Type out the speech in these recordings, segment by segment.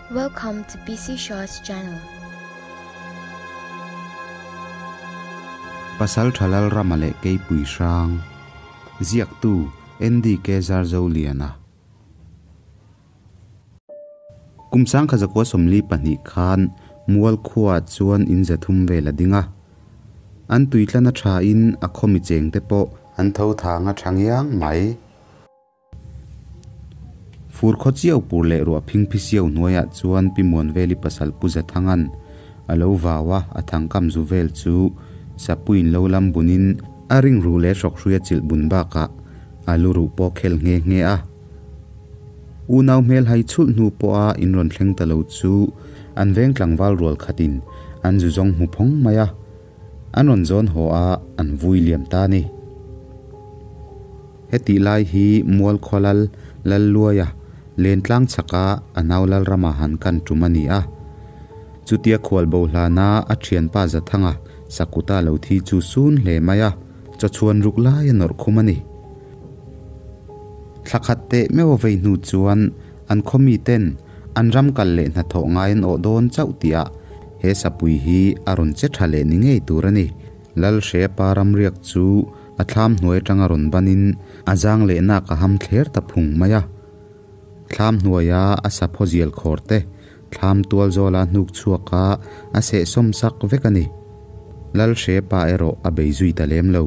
Welcome to PC Shaw's channel. Pasal Thalal Rama leh Keipui Hrang Ziaktu NDK Zarzoliana Kum sangkha 142 khan Mual khuaah chuan in 300 vel a ding a. An tuitlana thain a khawmi chengte pawh an tho thang a tha ngiang mai. Fur khaw chiau pur leh ruah phingphi siau hnuaiah chuan Pi Muanveli pasal Pu Zathanga'n a lo vau a, a thangkam zu vel chu Sapuiin lo lam bunin a ring ruh leh hrawkhrui a chilh bun bakah a lu ruh pawh khel nghe nghe a. Unau hmel hai chhulh hnu pawha in rawn thleng ta lo chu an veng tlangval rual khatin an zu zawng hmu phawng mai a, an rawn zawn haw a, an vui liam ta a ni. Hetih lai hi Mual Khawlal Lalluaia lentlang chhaka a nau Lalrama han kan tum a ni a. Chutia khual bo hlana a thianpa Zathanga Sakuta lo thi chu sun hle mai a, chawchhuan ruk lai a nawrh khum a ni. Thla khat teh meuh a vei hnu chuan an khaw miten an ram kal leh hnathawh ngai an awh dawn chauh tihah he sapui hi a rawn che tha leh ni ngei tur a ni. Lalhrepa ramriak chu A thlam hnuai atanga rawn banin a zang leh nak a ham thler ta phung mai a. Thlam hnuaia a saphaw zial khawr te, thlam tual zawla hnuk chhuaka a seh sawm sak vek a ni. Lalhre pa erawh a bei zui ta lem lo.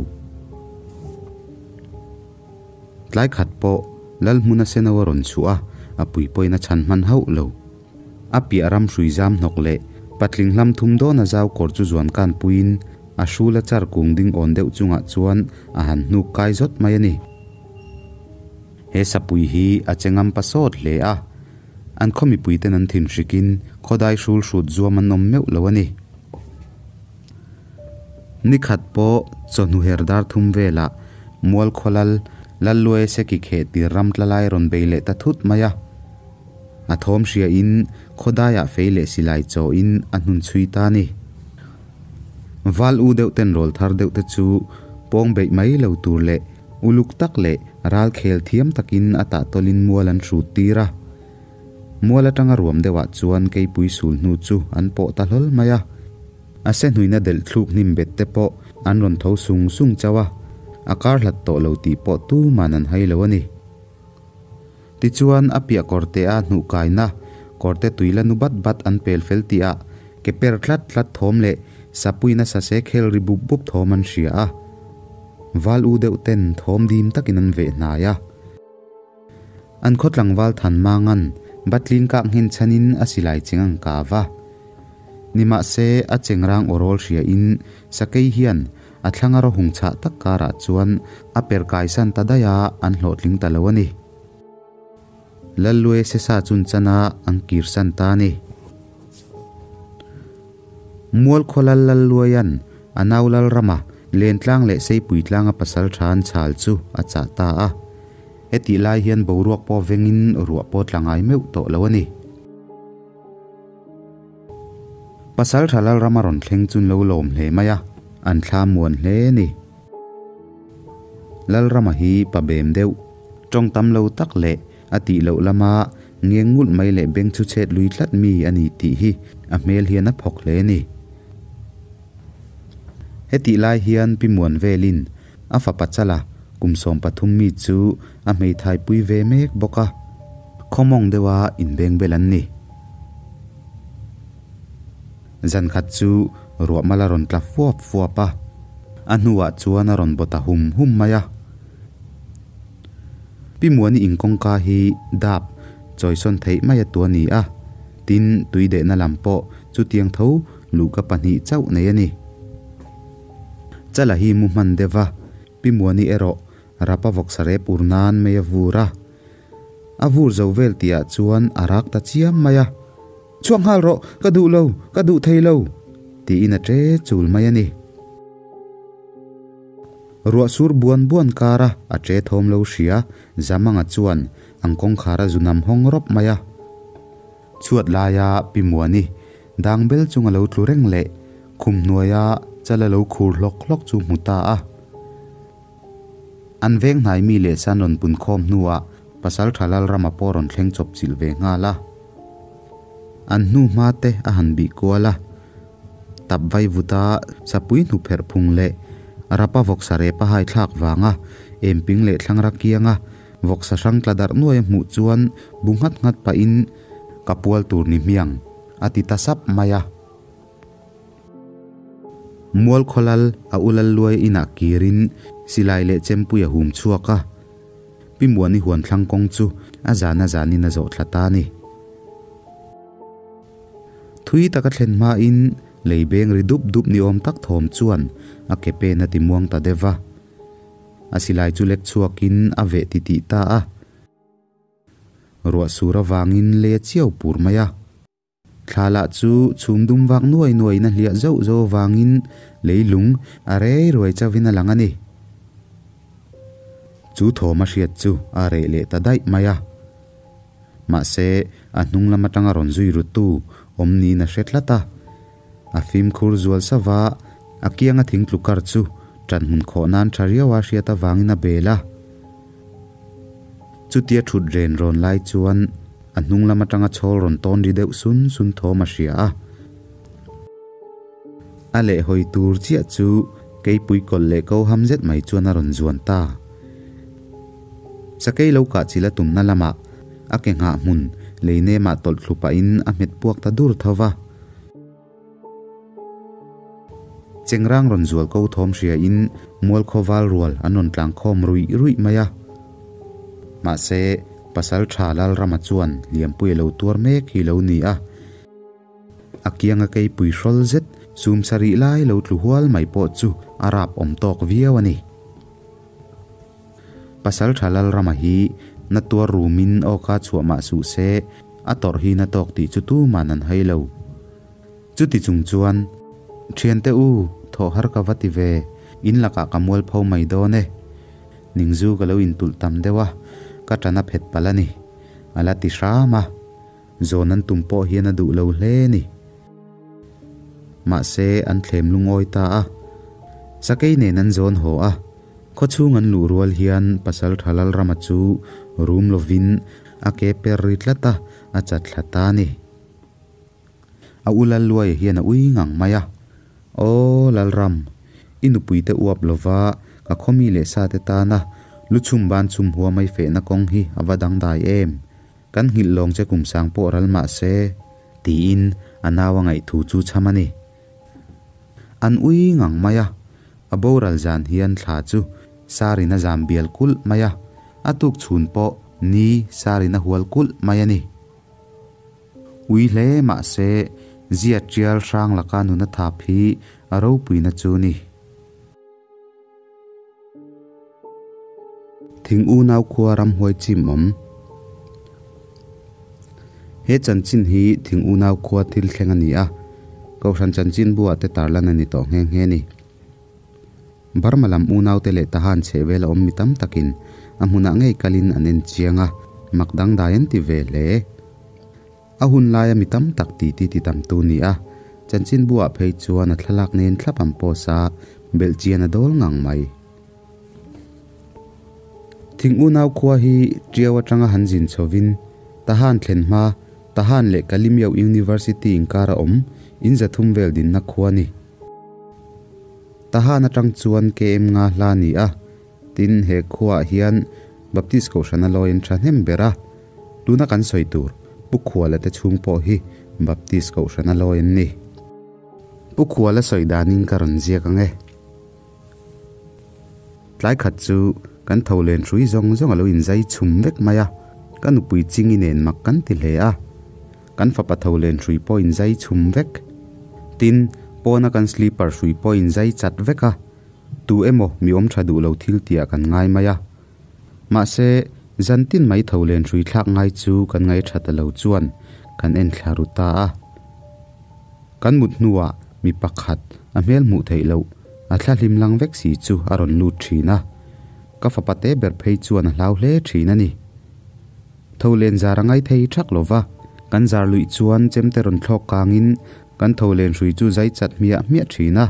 Tlai khat pawh Lalhmuna seno a rawn chhuah a, a pui pawhin a chhan hman hauh lo. A piah ram hrui zam hnawk leh patling hlam thum dawna zau kawr chu zuan kan puiin a hrula char kung ding awn deuh chungah chuan a han hnuk kai zawt mai a ni. He sapui hi a che ngam pa sawt hle a, an khaw mipuiten an thin hrikin khawdai hrul hrut zuam an awm meuh lo a ni. Ni khat pawh chawhnu her dar thum velah Mual Khawlal Lalluaia Seki kheh tir ram tla lai rawn bei leh ta thut mai a. A thawm hriain khawdaiah fei leh silai chawhin a hnun chhui ta a ni. Val u deuh ten rawl thar deuh te chu pawng beih mai lo tur leh uluk tak leh ral khel thiam takin a tah tawlin mual an hrut tir a. Mual atanga ruam deuhah chuan keipui sul hnu chu an pawh ta hlawl mai a. A sehnuina delh thluk hnim bet te pawh an rawn tho sung sung chauh a, a kar hlat tawh lo tih pawh tuman an hai lo a ni. Tichuan, a piah kawrte a hnuh kaina, kawrte tui la nu bat bat an pel fel tih ah ke per tlat tlat thawm leh sapuina sase khel ri bup bup thawm an hria a. Val u deuh ten thawm dim takin an veh hnai a. An khaw tlangval than mangan batling kak nghen chhanin a silai cheng ang ka va. Nimahse, a chengrang aw rawl hria in sakei hian A thlang a rawhung chhah tak karah chuan a per kaisan ta daih a, an hlawhtling ta lo a ni. Lalluai sesa chun chana an kirsan ta a ni. Mualkhaw lal Lalluaia'n a nau Lalrama Lentlang leh Seipui tlanga pasal tha an chhal chu a chah ta a. Hetih lai hian boruak pawh vengin ruah pawh tla ngai meuh tawh lo a ni. Pasal tha Lalram a rawn thleng chun lo lawm hle mai a, an thla muan hle a ni. Lalrama hi pa bem deuh, tawng tam lo tak leh a tih loh lama ngeng ngulh mai leh beng chu chhet lui tlat mi a ni tih hi a hmel hian a phawk hle a ni. Hetih lai hian Pi Muan velin a fapa chala kum 13 mi chu a hmeithai pui ve mek bawk a, khawmawng deuha inbeng bel an ni. Zan khat chu ruah mal a rawn tla fuap fuap a, a hnuah chuan a rawn baw ta hum hum mai a. Pi Muani inkawngka hi dap chawisawn theih mai a tu a ni a, tin tui dehna lam pawh chutiang tho luhka pahnih chauh nei a ni. Chala hi mu hman deuh va, Pi Muani erawh rapa vawksa rep ur nan mai a vur a. A vur zo vel tihah chuan a rak ta chiam mai a. Chhuak nghal rawh, ka duh lo, ka duh thei lo, tiin a ṭe chul mai a ni. Ruah sur buan buan kara a ṭe thawm lo hria, Zamanga chuan ang kawngkhar a zu nam hawng rawp mai a. Chhuat laia Pi Muani dang bel chung a lo tlu reng leh khum hnuaia chal a lo khur hlawk hlawk chu hmu ta a. An veng hnai mi leh san rawn pun khawm hnuah Pasal Tha Lalrama pawh rawn thleng chawp chilh ve nghal a. An hnu hma te a han bih kual a, tap vai vuta sapui hnu pherh phung leh rapa vawksa rep a hai thlak vanga emping leh thlangra kianga vawksa hrang tla darh nuai a hmuh chuan bu nghat nghat pahin ka pual tur ni hmiang a ti ta sap mai a. Mual khawlal a ulal luai inah kirin silai leh chempui a hum chhuak a. Pi Muani huan thlang kawng chu a zan a zanin a zawh thla ta a ni. Thui taka thlen hmain lei beng ri dup dup ni awm tak thawm chuan a ke pen a ti muang ta deuh va. A silai chu lek chhuakin a veh ti tih ta a. Ruah sur avangin lei a chiau pur mai a. Thla lah chu chhum dum vak nuai nuaiin a hliah zauh zauh avangin leilung a rei ruai chauhin a lang a ni. Chu thawm a hriat chu a reh leh ta daih mai a. Mahse, a hnung lam atanga rawn zui rutu awm niin a hre tlat a. A fimkhur zual sava a kianga thing tlu kar chu ṭan hmun khawh nan ṭha riau a hriat avangin a bel a. Chutia ṭhut ren rawn lai chuan a hnung lam aṭanga chhawl rawn tawn ri deuh sun sun thawm a hria a. A lehhawi tur chiah chu keipui kawlh leh ko ham zet mai chuan a rawn zuan ta. Sakei lo kah chil a tumna lamah a ke nghah hmun lei nemah tawlh thlu pahin a hmet puak ta dur tho va. Chengrang rawn zual ko thawm hriain mualkhaw val rual an rawn tlang khawm ruih ruih mai a. Mahse, pasal tha Lalrama chuan Liampui a lo tuar mek hi lo ni a. A kianga keipui hrawl zet sum sarih lai lo tlu hual mai pawh chu a rap awm tawk viau a ni. Pasal tha Lalrama hi na tuar rumin awka chhuah mah suh se, a tawrh hi na tawk tih chu tuman an hai lo. Chuti chung chuan, Thiante u, thawh har ka va ti ve, in lakah ka mual pho mai dawn e. Ningzu ka lo intulh tam deuh a, ka ṭan a phet palh a ni, a la ti hram a. Zawn an tum pawh hian a duh lo hle a ni. Mahse, an thlem lungawi ta a. Sakei nen an zawn haw a, khawchhung an luh rual hian Pasal Tha Lalrama chu rum lovin a ke per ri tlat a, a chat thla ta a ni. A u Lalluaia hian a ui ngang mai a, Aw Lalram, i nupuite uap lova ka khawmi leh sate tana lu chhum ban chhum hua mai fehna kawng hi a va dangdai em? Kan nghilh lawng che kum sang pawh ral mah se, tiin a nau a ngaihthu chu chham a ni. An ui ngang mai a, a boral zan hian thla chu sarin a zam bial kulh mai a, a tuk chhun pawh ni sarin a hual kulh mai a ni. Ui hle mah se, zia tial hrang laka nuna thap hi a ropuina chu ni. Thing unau khua ramhuai chim awm. He chanchin hi thing unau khua thil thleng a ni a, Kohhran chanchin buah te tarlan a ni tawh nghe nghe ni. Burma lam unaute leh Tahan chhehvel a awm mi tam takin a hmunah ngei kalin an en chiang a, mak dangdai an ti ve hle. A hun laia mi tam tak titi ti tamtu ni a, chanchinbuah phei chuan a thlalak nen thlap an post a, belh chian a dawl ngang mai. Thing unau khua hi Tiau atanga han zin chhovin Tahan thlen hma Tahan leh Kalimiau University inkar a awm in zathum vel dinna khua a ni. Tahan atang chuan KM nga hla a ni a, tin he khuaah hian Baptist Kohhran a lawi an thahnem ber a, tuna kan sawi tur Pu Khuala te chhung pawh hi Baptist Kohhran a lawi an ni. Pu Khuala sawi danin ka rawn ziak ang e. Tlai khat chu kan tho len hrui zawng zawng a lo inzai chhum vek mai a, ka nupui Chingi nen mak kan ti hle a. Kan fapa tho len hrui pawh inzai chhum vek. Tin, pawna kan sleeper hrui pawh inzai chat vek a. Tu emaw mi awm tha duh lo thil tihah kan ngai mai a. Mahse, zan tin mai tho len hrui thlak ngai chu kan ngai tha ta lo chuan kan en thla ru ta a. Kan mut hnuah mi pakhat a hmel hmuh theih loh a thla hlim lang vek si chu a rawn lut thin a. Ka fapa te ber phei chuan a hlau hle thin a ni. Tho len zar a ngai thei thak lo va, kan zar luih chuan chemte rawn thlawk kangin kan tho len hrui chu zai chat hmiah hmiah thin a.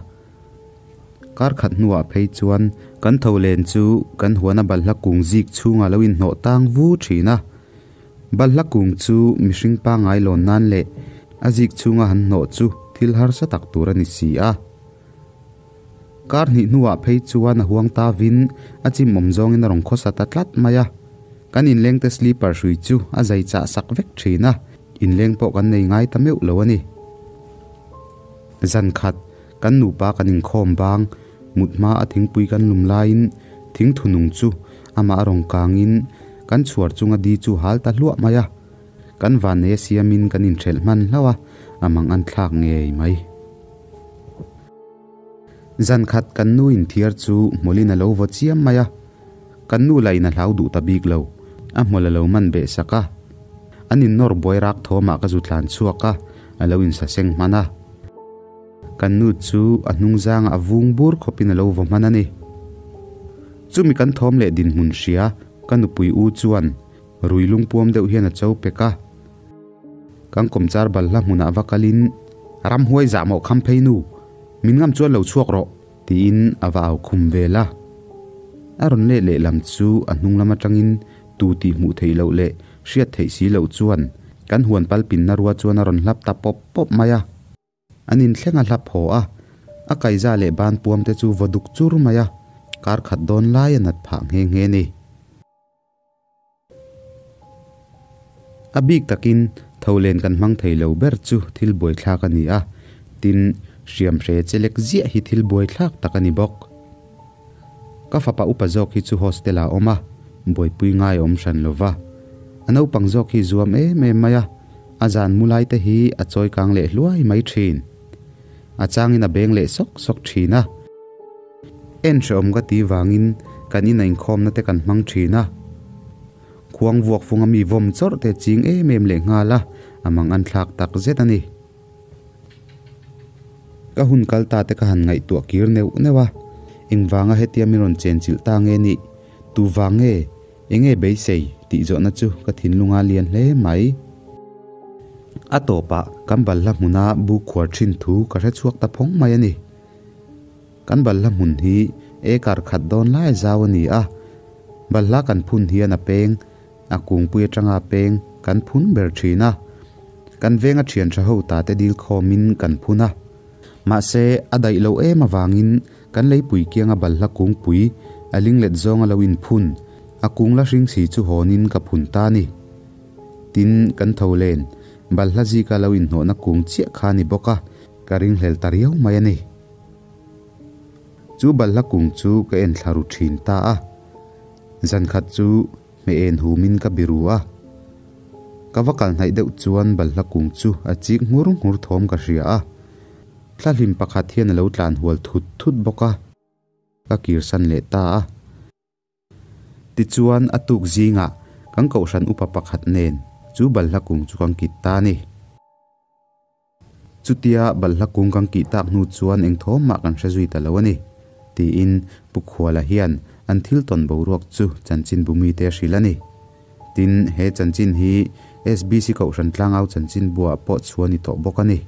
Kar khat hnuah phei chuan kan tho len chu kan huana balhla kung zik chhungah lo inhnawh tang vu thin a. Balhla kung chu mihring pangngai lawn nan leh A zik chhunga han hnawh chu thil harsa tak tur a ni si a. Kar hnih hnuah phei chuan a huang ta vin a chim awm zawngin a rawn khawsa ta tlat mai a. Kan inlengte slipper hrui chu a zai chah sak vek thin a, inleng pawh kan nei ngai ta meuh lo a ni. Zan khat kan nupa kan inkhawm bang, mut hma a thingpui kan lum laiin thingthu nung chu amah a rawn kangin kan chhuar chunga di chu hal ta hluah mai a. Kan vannei a siamin kan inhrelh hman hlauh a, a mang an thlak ngei mai. Zan khat kan nu inthiar chu hmawlin a lo vaw chiam mai a, kan nu lah in a hlau duh ta bik lo, a hmawlh a lo man beh sak a. An innawr buai rak thawmah ka zu tlan chhuak a, a lo insaseng hman a. Kan nu chu a hnung zangah a vung bur khawpin a lo vaw hman a ni. Chumi kan thawm leh dinhmun hria, ka nupui u chuan Rui lungpuam deuh hian a cho pek a. Kan kawmchar balhla hmunah va kalin, Ramhuai zah mawh kham phei nu, min ngam chuan lo chhuak rawh, tiin a va au khum vel a. A rawn let lehlam chu a hnung lam atangin tu tih hmuh theih loh leh hriat theih si loh chuan kan huan pal pinna rua chuan a rawn hlap ta pawp pawp mai a. An inthleng a hlap haw a, a kaiza leh ban puam te chu vaw duk chur mai a, kar khat dawn lai a nat phah nghe nghe ni. A bik takin tho len kan hmang thei lo ber chu thil buaithlak a ni a, tin, hriamhre chelek ziah hi thil buaithlak tak a ni bawk. Ka fapa upa zawk hi chu hostel ah a awm a, buaipui ngai a awm hran lo va. A naupang zawk hi zuam em em mai a, a zan mu lai te hi a chawi kang leh hluai mai thin. A changin a beng leh sawk sawk thin a. En hrehawm ka ti vangin kan ina inkhawmna te kan hmang thin a. Khuang vuak funga mi vawm chawrh te ching em em leh nghal a, a mang an thlak tak zet a ni. Ka hun kal ta te ka han ngaihtuah kir neuh neuh a, engvanga hetia min rawn chenchilh ta nge nih? Tu vang nge? Enge beisei? tih zawhna chu ka thinlunga lian hle mai. A tawpah kan balhla hmuna bu khuar thin thu ka hre chhuak ta phawng mai a ni. Kan balhla hmun hi acre khat dawn lai zau a ni a, balhla kan phun hian a peng, a kungpui atanga peng kan phun ber thin a. Kan venga thian tha ho ta te dil khawmin kan phun a. Mahse, a daih loh em avangin kan leipui kianga balhla kungpui a linglet zawnga lo inphun, a kung la hring si chu hawnin ka phun ta a ni. Tin, kan tho len, balhla zika lo inhnawhna kung chiah kha a ni bawk a, ka ringhlel ta riau mai a ni. Chu balhla kung chu ka en thla ru thin ta a. Zan khat chu hmeh en humin ka biru a. Ka va kal hnaih deuh chuan balhla kung chu a chik nghur nghur thawm ka hria a. Thla hlim pakhat hian a lo tlan hual thut thut bawk a. Ka kirsan leh ta a. Tichuan a tuk zingah kan kohhran upa pakhat nen chu balhla kung chu kan kit ta a ni. Chutia balhla kung kan kih tak hnu chuan eng thawm mah kan hre zui ta lo a ni, tiin Pu Khuala hian an thil tawn boruak chu chanchin bu mite a hrilh a ni. Tin, he chanchin hi SBC Kohhran Tlangau chanchin buah pawh chhuah a ni tawh bawk a ni.